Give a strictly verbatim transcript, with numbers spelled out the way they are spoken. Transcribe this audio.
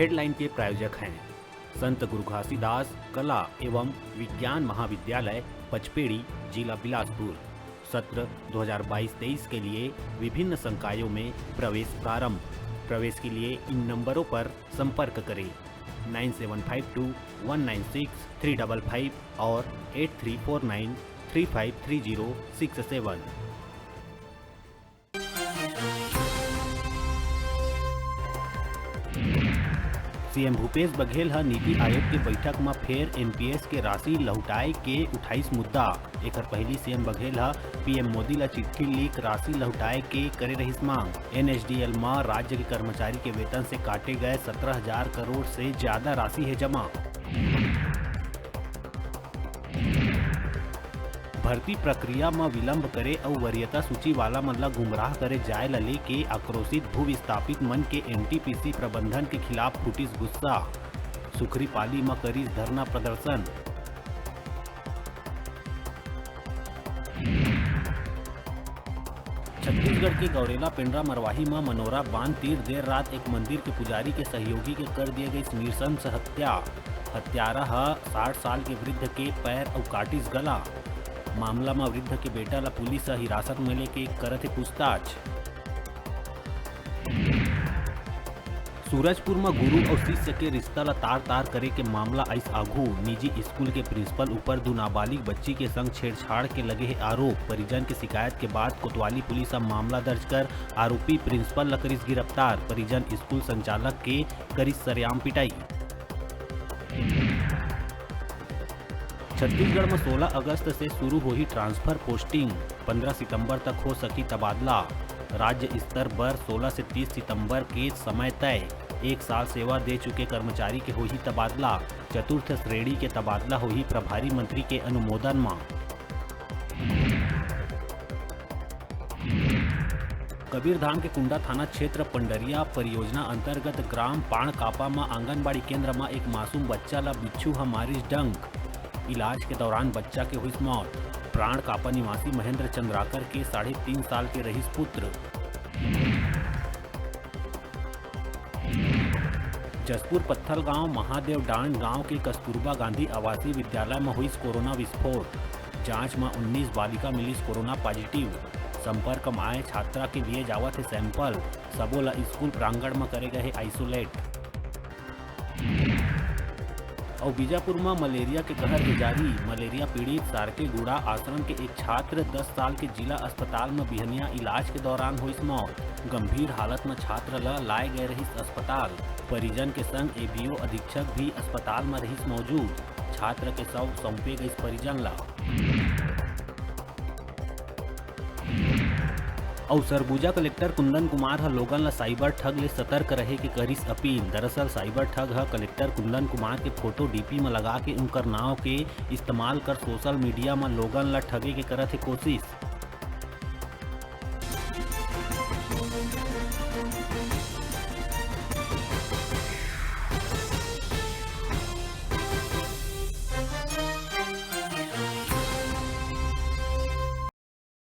Headline के प्रायोजक हैं संत गुरु घासीदास कला एवं विज्ञान महाविद्यालय पचपेड़ी, जिला बिलासपुर। सत्र दो हज़ार बाईस तेईस के लिए विभिन्न संकायों में प्रवेश प्रारंभ। प्रवेश के लिए इन नंबरों पर संपर्क करें, nine seven five two one nine six three double five और eight three four nine three five three zero six seven. CM Bhupesh Baghel ह नीति आयोग के बैठक म फेर एनपीएस के राशि लहुटाए के उठाइस मुद्दा। एखर पहिली सीएम बघेल ह पीएम मोदी ल चिट्ठी लिख राशि लहुटाए के करे रहिस मांग। एनएसडीएल म राज्य के कर्मचारी के वेतन से काटे गए सत्रह हजार करोड़ से ज्यादा राशि हे जमा। भर्ती प्रक्रिया म विलंब करे अउ वरीयता सूची वाला मन ल गुमराह करे जाय ल लेके आक्रोशित भू विस्थापित मन के एनटीपीसी प्रबंधन के खिलाफ फूटिस गुस्सा। सुखरीपाली म करिस धरना प्रदर्शन। छत्तीसगढ़ के गौरेला पेंड्रा मरवाही म मनोरा बांध तीर देर रात एक मंदिर के पुजारी के सहयोगी के कर दिए गई नृशंस हत्या। हत्यारा ह साठ साल के वृद्ध के पैर अउ काटिस गला। मामला म वृद्ध के बेटा ल पुलिस ह हिरासत म लेके करत हे पूछताछ। सूरजपुर म गुरु अउ शिष्य के रिश्ता ल तार-तार करे के मामला आइस आघू। निजी स्कूल के प्रिंसिपल ऊपर दू नाबालिग बच्ची के संग छेड़छाड़ के लगे हे आरोप। परिजन के शिकायत के बाद कोतवाली पुलिस ह मामला दर्ज कर आरोपी प्रिंसिपल ल करिस गिरफ्तार। परिजन स्कूल संचालक के करिस सरेआम पिटाई। छत्तीसगढ़ म सोला अगस्त से शुरू होही ट्रांसफर पोस्टिंग, पंद्रह सितंबर तक हो सकी तबादला। राज्य स्तर बर सोला से तीस सितंबर के समय तय। एक साल सेवा दे चुके कर्मचारी के होही तबादला। चतुर्थ श्रेणी के तबादला होही प्रभारी मंत्री के अनुमोदन म। कबीरधाम के कुंडा थाना क्षेत्र पंडरिया परियोजना अंतर्गत ग्राम पाणकापा म आंगनबाड़ी केंद्र म एक मासूम बच्चा ल बिच्छू ह मारिस डंक। इलाज के दौरान बच्चा के हुइस मौत। प्राणकापा निवासी महेंद्र चंद्राकर के साढ़े तीन साल के रहिस पुत्र। जशपुर पत्थलगांव महादेव डांड गांव के कस्तूरबा गांधी आवासीय विद्यालय म होइस कोरोना विस्फोट। जांच म उन्नीस बालिका मिलिस कोरोना पॉजिटिव। संपर्क म आए छात्रा के लिए जावत हे सैंपल। सबो ल स्कूल प्रांगण म करे गए हे आइसोलेट। अउ बीजापुर म मलेरिया के कहर हे जारी। मलेरिया पीड़ित सारकेगुड़ा आश्रम के एक छात्र दस साल के जिला अस्पताल म बिहनिया इलाज के दौरान होइस मौत। गंभीर हालत म छात्र ल लाए गए रहिस अस्पताल। परिजन के संग एबीओ अधीक्षक भी अस्पताल म रहिस मौजूद। छात्र के शव सौंपे गइस परिजन ल। अउ सरगुजा कलेक्टर कुंदन कुमार ह लोगन ल साइबर ठग ले सतर्क रहे के करिस अपील। दरअसल साइबर ठग ह कलेक्टर कुंदन कुमार के फोटो डीपी म लगा के उनकर नाव के इस्तेमाल कर सोशल मीडिया म लोगन ल ठगे के करत हे कोशिश।